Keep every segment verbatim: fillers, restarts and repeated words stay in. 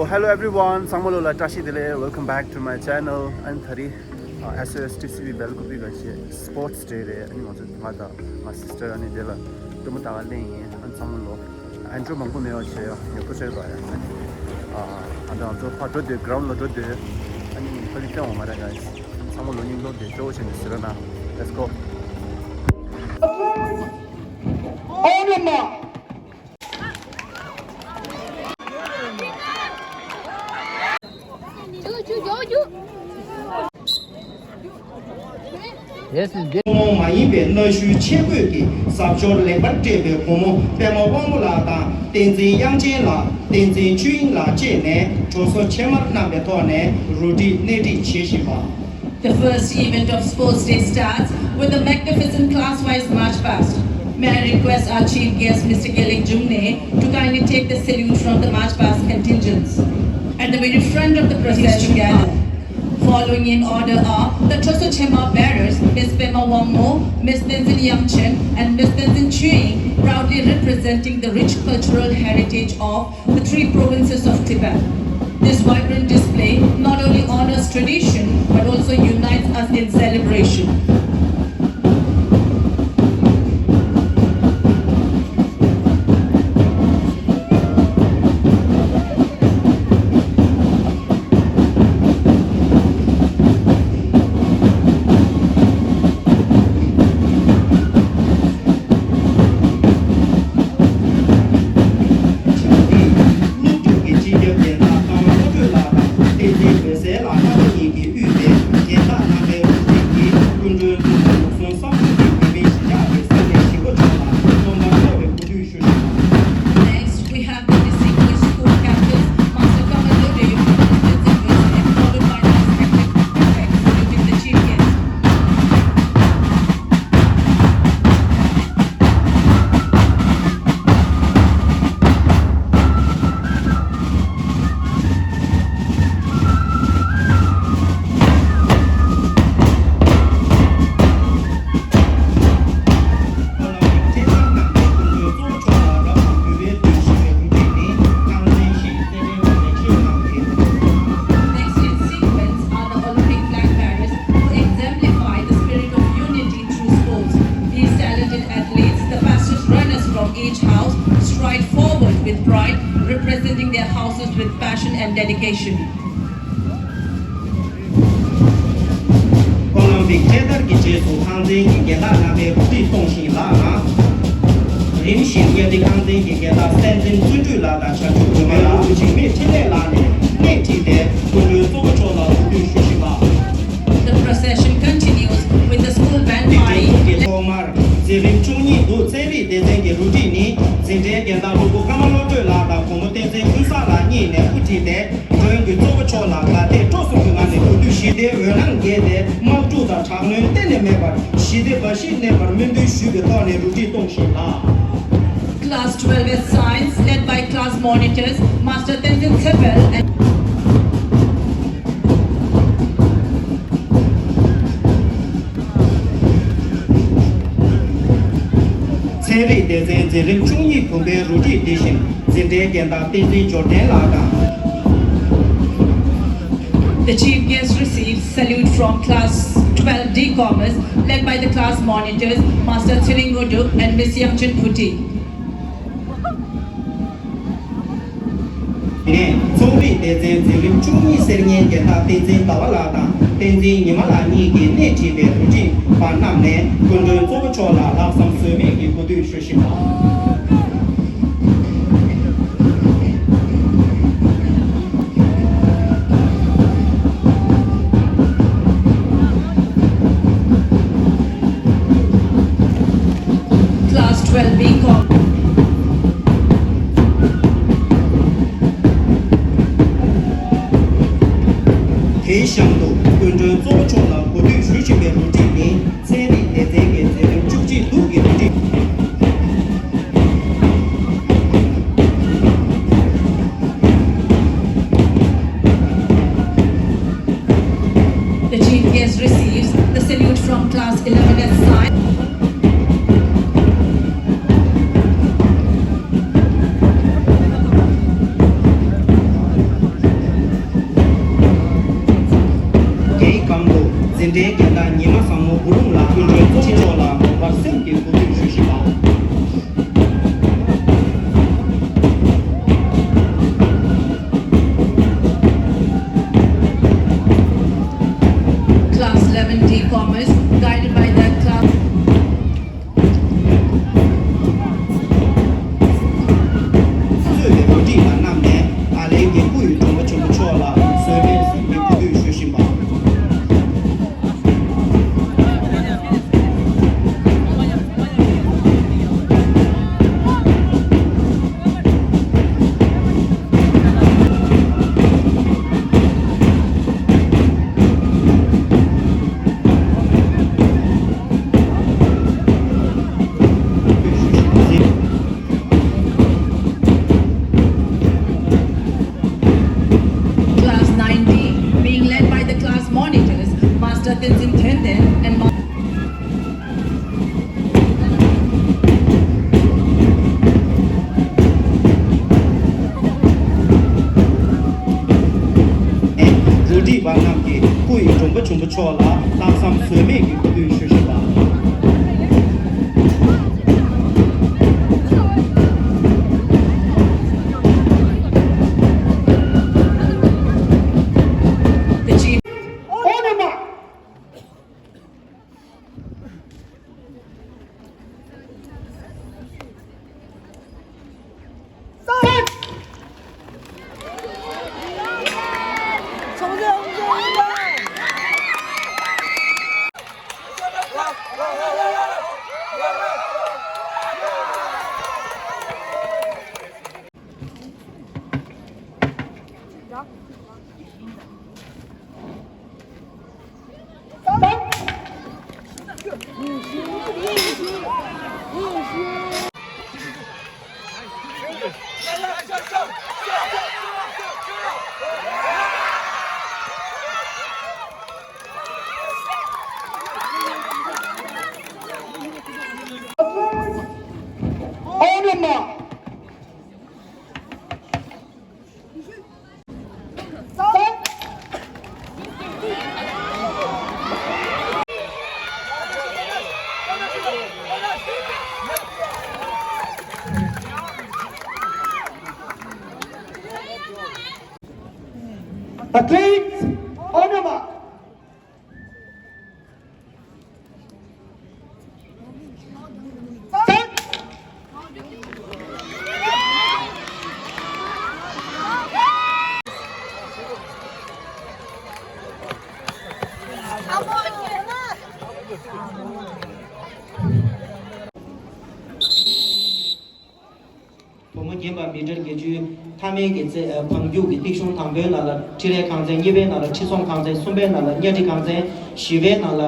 Hello everyone, ཚང་མ་ལོ་ལ་བཀྲ་ཤིས་བདེ་ལེགས། Welcome back to my channel. ཨ་ནི་ད་རེས་ཨ་S O S T C B Belkupik ག་ཞེས་Sports Day རེད། ཨ་ནི་ང་ཚོ་ང་དང་ང་sister ཨ་ནི་དེ་ལ་སྟོན་མོ་ད་ག་ལེན་ཡིན། ཨ་ནི་ཚང་མ་ལོ་ཨ་འགྲོ་མང་པོ་མེད་པ་བྱས་ཡ་ཉོ་པོ་བྱས་པ་ཡ། ཨ་ནི་ཨ་ད་ང་ཚོ་ཕར་འགྲོ་འདོད། ground ལ་འགྲོ་འདོད། ཨ་ནི་ཕ་གི་སྟོན་འོང་མ་རེད་guys། ཨ་ནི་ཚང་མ་ལོ་སྙིང་རླུང་བདེ་སྤྲོ་བོ་བྱས་ནས་གཟིགས་རོགས་གནང་། Let's go. Yes, yes. ཐུན་མོང་མ་ཡིན་པའི་གནའ་ཤུལ་ཆས་གོས་ཀྱི་གཟབ་མཆོར་ལེགས་པར་སྤྲས་པའི་བུ་མོ་པད་མ་དབང་མོ་ལགས་དང་བསྟན་འཛིན་དབྱངས་ཅན་ལགས། བསྟན་འཛིན་ཆོས་དབྱིངས་ལགས་བཅས་ནས་གྲོ་སོ་ཕྱེ་མར་བསྣམས་པའི་ཐོག་ནས་རུ་སྒྲིག་སྣེ་ཁྲིད་བྱེད་བཞིན་པ། The first event of Sports Day starts with a magnificent class-wise march past. May I request our chief guest, Mister Gelek Jumne, to kindly take the salute from the march past contingents. At the very front of the procession, following in order are the Troso Chema bearers, Miss Pema Wangmo, Miss Tenzin Yangchen, and Miss Tenzin Chuing, proudly representing the rich cultural heritage of the three provinces of Tibet. This vibrant display not only honors tradition but also unites us in celebration. སློབ་ཕྲུག་གི་སྤྱི་ཁྱབ་སྦྱིན་བདག་ཀརྨ་བློ་གྲོས་ལགས་དང་བསྟན་འཛིན་འོད་ཟེར་ལགས་རྣམ་པ་གཉིས་ཀྱིས་དབུས་པའི་སྦྱིན་བདག་རྣམ་པའི་དབུ་འཛིན་གྱིས་སྐུ་མགྲོན་དུ་འཛུགས་སྐྲུན་བསམ་ཕུག་གི་བོད་མིའི་གཞིས་ཆགས་ཀྱི་ས་གནས་གཞིས་འགོ་མཆོག་ལ་སྨོན་ལམ་སྩལ་བའི་གོ་སྒྲིག་ཞུ་ཞུ། Next, we have the distinguished school captains, Master Kamal Dode, Mister Tenzin West, and followed by the respected prefects saluting the chief guest. Next in sequence are the Olympic flag bearers who exemplify the spirit of unity through sports. These talented athletes, the fastest runners from each house, stride forward with pride, representing their houses with passion and dedication. ཨོ་ལིམ་པིག་འཕྲེད་དར་གྱི་རྗེས་སུ་ཁང་ཚན་གྱི་སྦྱིན་བདག་རྣམ་པས་གོ་སྒྲིག་གཏོང་བཞིན་ལགས་ལ། རིམ་བཞིན་གཉའ་ཁྲི་ཁང་ཚན་གྱི་སྦྱིན་བདག་བསྟན་འཛིན་བརྩོན་འགྲུས་ལགས་དང་བྱང་ཆུབ་སྒྲོལ་མ་ལགས། འཇིགས་མེད་འཕྲིན་ལས་ལགས་ནས་སྣེ་ཁྲིད་དེ་སྐུ་མགྲོན་གཙོ་བོ་མཆོག་ལ་གོ་སྒྲིག་ཞུ་བཞིན་པ། The procession continues with the school band འདི་འདྲའི་party. ཐོག་མར་མཛད་རིམ་བཅུ་གཉིས་དུ་ཚན་རིག་སྡེ་ཚན་གྱི་རུ་སྒྲིག་ནི་འཛིན་གྲྭའི་སྦྱིན་བདག་སློབ་བུ་ཀརྨ་བློ་གྲོས་ལགས་དང་བུ་མོ་བསྟན་འཛིན་ཀུན་བཟང་ལགས་གཉིས་ནས་དབུ་ཁྲིད་དེ། མགྲོན་གྱི་གཙོ་བོ་མཆོག་ལ་དགའ་དད་སྤྲོ་གསུམ་གྱི་ངང་ནས་གུས་འདུད་ཞུས་ཏེ། འོད་སྣང་རྒྱས་ཏེ་དམག་འཁྲུག་དང་དྲག་གནོན་གཏན་ནས་མེད་པར་ཞི་བདེ་འབའ་ཞིག་གནས་པར་སྨོན་འདུན་ཞུས་པའི་ཐོག་ནས་རུ་སྒྲིག་གཏོང་བཞིན་ལགས། Class twelve S Science, led by class monitors, Master Tenzin Tsepel and ཚན་རིག་སྡེ་ཚན་འཛིན་རིམ་བཅུ་གཉིས་བུམ་པའི་རུ་སྒྲིག་འདི་བཞིན་འཛིན་གྲྭའི་སྦྱིན་བདག་བསྟན་འཛིན་འབྱོར་ལྡན་ལགས་དང་། The chief guest receives salute from class twelve D Commerce, led by the class monitors, Master Tshering Nguduk and Miss Yangchen Phuti. ནས་རྩོམ་རིག་སྡེ་ཚན་འཛིན་རིམ་བཅུ་གཉིས་གསེར་ཉའི་སྦྱིན་བདག་བསྟན་འཛིན་ཟླ་བ་ལགས་དང་བསྟན་འཛིན་ཉི་མ་ལགས་གཉིས་ཀྱིས་སྣེ་ཁྲིད་པའི་རུ་སྒྲིག་པ་རྣམས་ནས་སྐུ་མགྲོན་གཙོ་བོ་མཆོག་ལ་ལྷག་བསམ་ཟོལ་མེད་ཀྱི་གུས་འདུད་ཞུ་བཞིན་པ། Class twelve B Com. དེའི་གཤམ་དུ་སྐུ་མགྲོན་གཙོ་བོ་མཆོག་ལ་གོ་སྒྲིག་ཞུ་བཞིན་པའི་རུ་སྒྲིག་ནི། ཚན་རིག་སྡེ་ཚན་གྱི་འཛིན་རིམ་བཅུ་གཅིག་འདུག་གི་རུ་སྒྲིག The chief guest receives the salute from class eleven S Science. འབྱུང་པོ་མཆོག་ལ་ལྷག་བསམ་ཟོལ་མེད་ཀྱི་སྐུ་གདུང་ཞུ་བཞིན་པ། Athletes, on your mark. བུ་མོ་རྒན་པ་མི་ཊར་བརྒྱད་ཅུའི་མཐའ་མའི་གི་རྩེ་ཨ་འཕང་རྒྱུག་གི་ཏིག་གཞུང་དང་པོའི་ནང་ལ་ཁྲི་རལ་ཁང་ཚན། གཉིས་པའི་ནང་ལ་ཁྲི་སྲོང་ཁང་ཚན། གསུམ་པའི་ནང་ལ་གཉའ་ཁྲི་ཁང་ཚན། བཞི་པའི་ནང་ལ་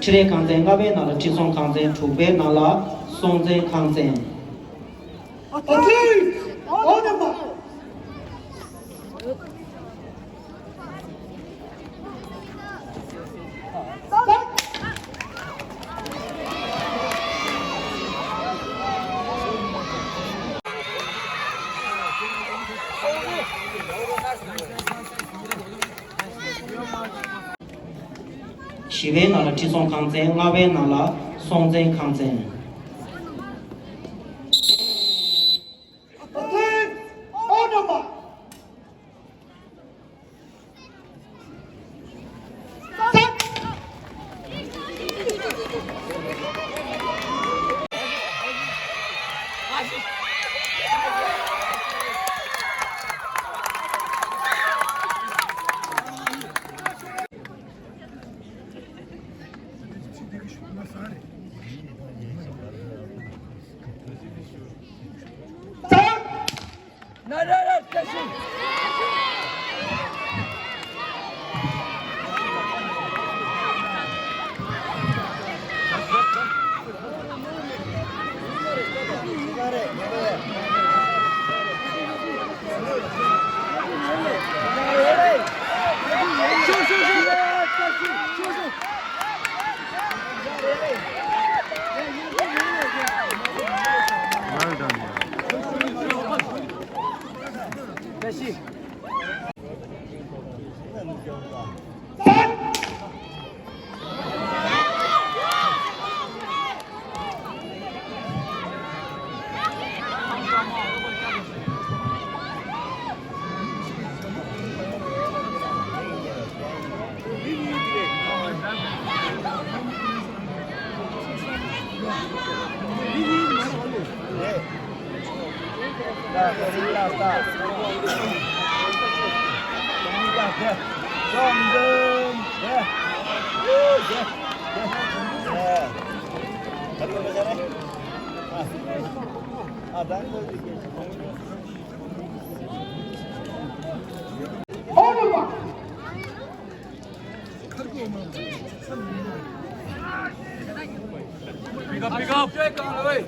ཁྲི་རལ་ཁང་ཚན། ལྔ་པའི་ནང་ལ་ཁྲི་སྲོང་ཁང་ཚན། དྲུག་པའི་ནང་ལ་སྲོང་བཙན་ཁང་ཚན། བཞི་པའི་ནང་ལ་ཁྲི་སྲོང་ཁང་ཚན། ལྔ་པའི་ནང་ལ་སྲོང་བཙན་ཁང་ཚན། Pick up, pick up.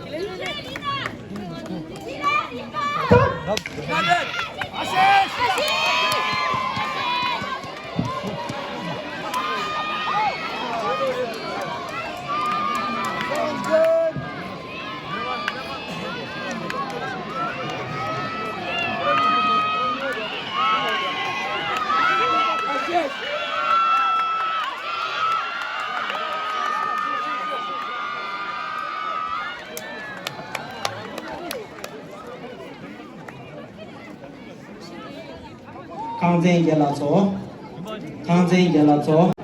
ཁང་ཚན་བརྒྱད་ལ་ཚོ། ཁང་ཚན་བརྒྱད་ལ་ཚོ།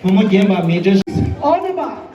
ཕོ་མོ་བརྒྱན་པ་མི་ཏྲི། ཨོ་ནི་མ།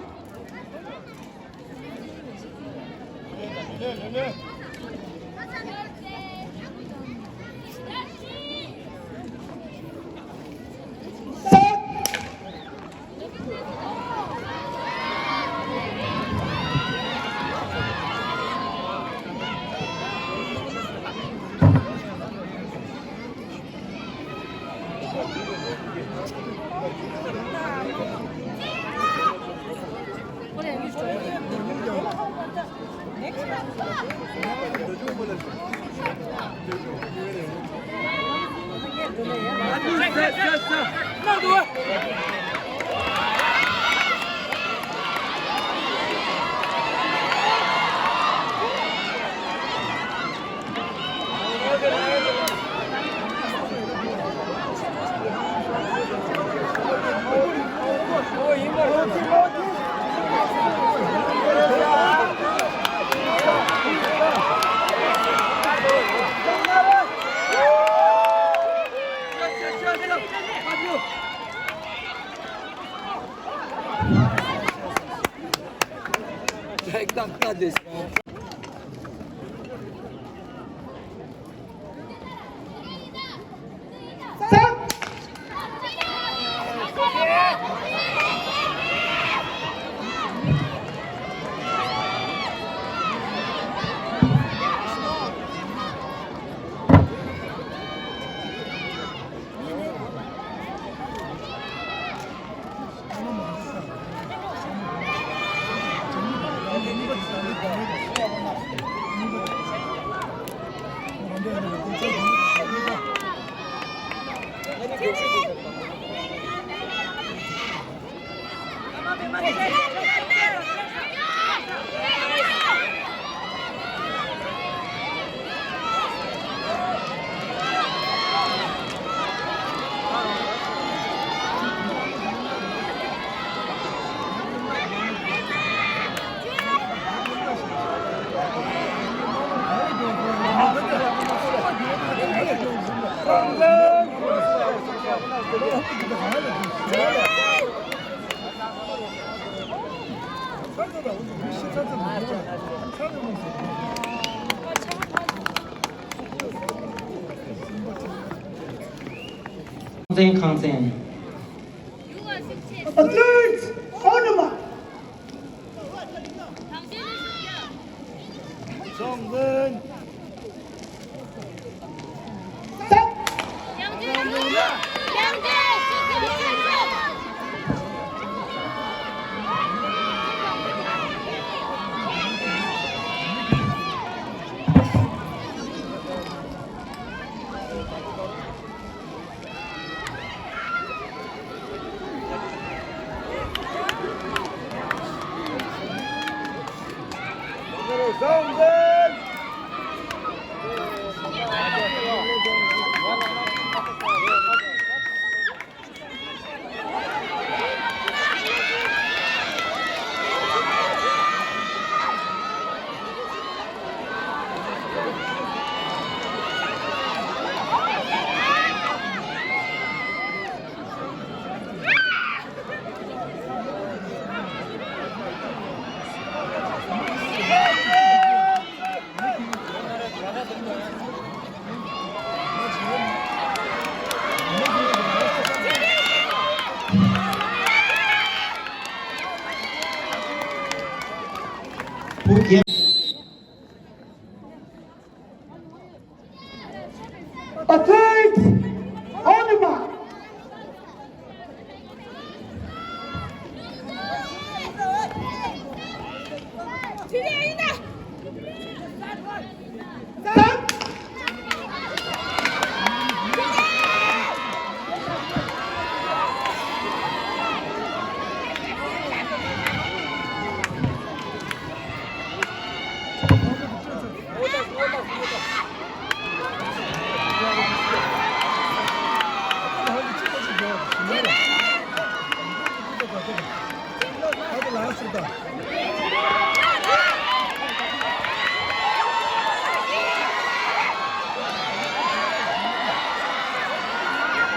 ཁང་ཚན། ཁང་ཚན།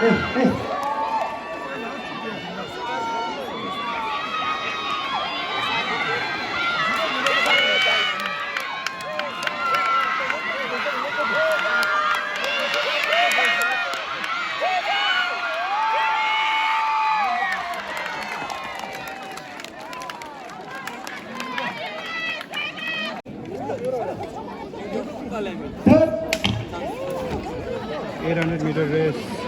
Eight hundred meter race.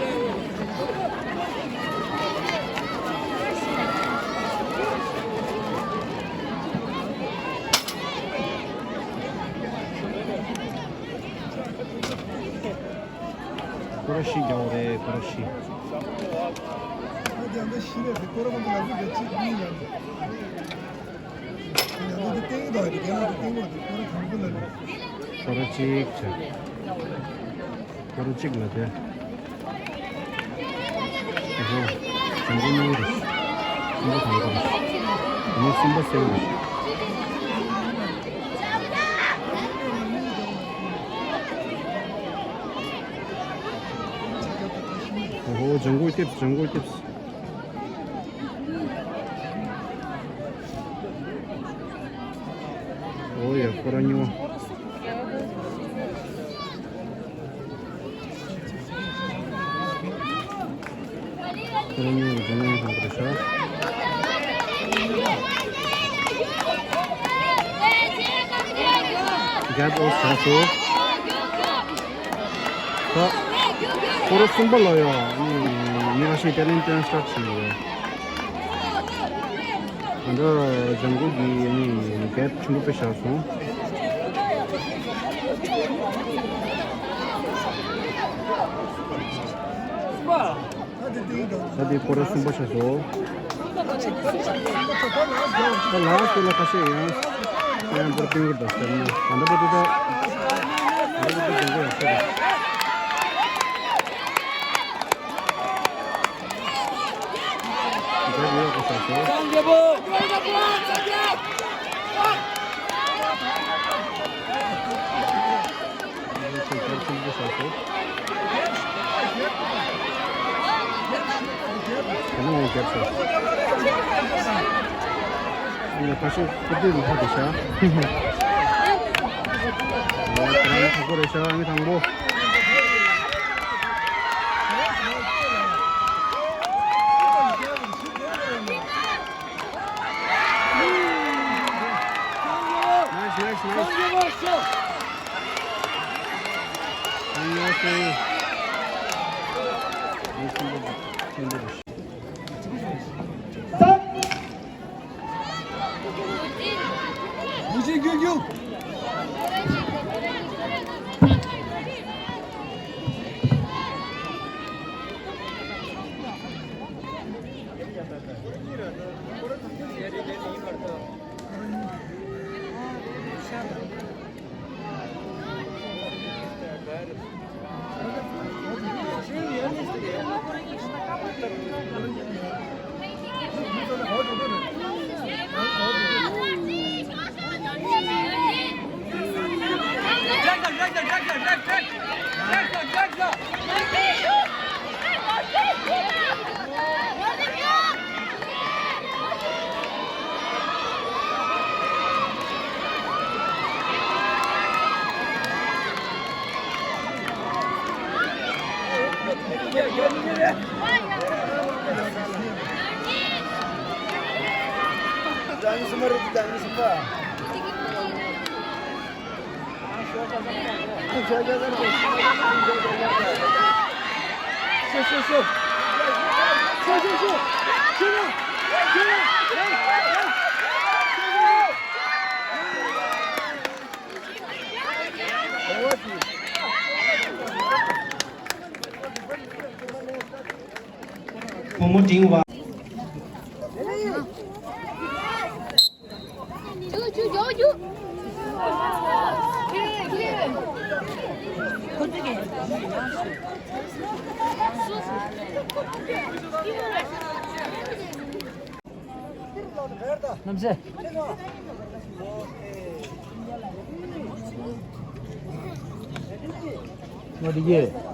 སྐོར་བཞི་རྒྱག་དགོས་རེད། སྐོར་བཞི། སྐོར་གཅིག་བྱས། སྐོར་གཅིག་ལ་དེ། ཨོ་ཧོ། ཇོན་གོ་གཉིས་རེད། གསུམ་པ་དང་པོ་རེད། དེ་ནས་གསུམ་པ་སེའུ་རེད། ཨོ་ཧོ། ཇོན་གོ་སྐྱབས། ཇོན་གོ་སྐྱབས། ཨོ་ཡ། ཁོ་རང་གཉིས་པ། ཁོ་རང་གཉིས་པ་ཇོན་གོ་དང་པོ་རེད་ཤག་རྒྱབ་ཨོ་ས་སོ། ད། ཁོ་རང་གསུམ་པ་ལ་ཡ། ཨ་ནི་མི་ཁ་ཤས་ཏེ་ལན་ཏན་སི་ཊར་ཊི་བྱེད་ཀྱི་ཡོད། ད་ལྟ་ལྗང་གུ་གི་ཨ་ནི་གེབ་ཆེན་པོ་དཔེ་བཞག་སོང་། ད་དེ་ཁོ་རང་གསུམ་པ་ཆགས་སོང་། ད་ལ་སྟེ་ལ་ཁ་ཤས་ཡང་ཡང་པོར་ཏིང་གི་འདུག་ཟེར་ན། ད་ལྟ་བར་དུ་ད། ད་ལྟ་བར་དུ་འགྲོ་གི་ཡོད་ས་རེད། འགྲོ་གི་ཡོད་གི་ས་སོ། ཁ་ཤས་ཁུ་དུས་མི་ཁ་དེ་ཤ། ཁ་ཁོ་རེ་ཤ་ཨ་ནི་དང་པོ། Nice, nice, nice. བུ་མོ་འབྲིང་བ། རྣམ་སྲས། ང་འདི་གས།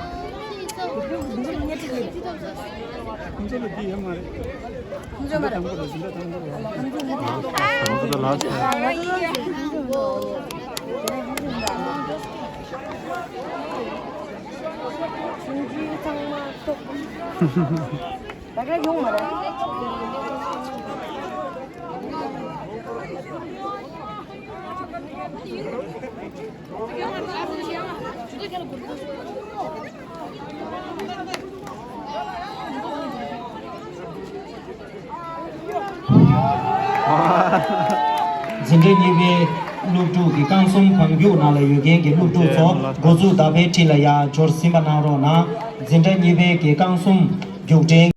ཁོང་ཚོ་ལ་འདི་ཡོད་མ་རེད། ཁོང་ཚོ་མ་རེད། ཁོང་ཚོ་ལ་ལགས་སོ། ད་ག་ཡོང་མ་རེད། འཛིན་གྲྭ་གཉིས་པའི་སློབ་ཕྲུག་གི་རྐང་གསུམ་བང་རྒྱུག་ནང་ལ་ཡོད་མཁན་གྱི་སློབ་ཕྲུག་ཚོ་འགོ་འཛུགས་ཟླ་བའི་ཁྲི་ལ་ཡར་འབྱོར་ཟིན་པ་གནང་རོགས་གནང་། འཛིན་གྲྭ་གཉིས་པའི་གི་རྐང་གསུམ་རྒྱུགས་འབྲིང་།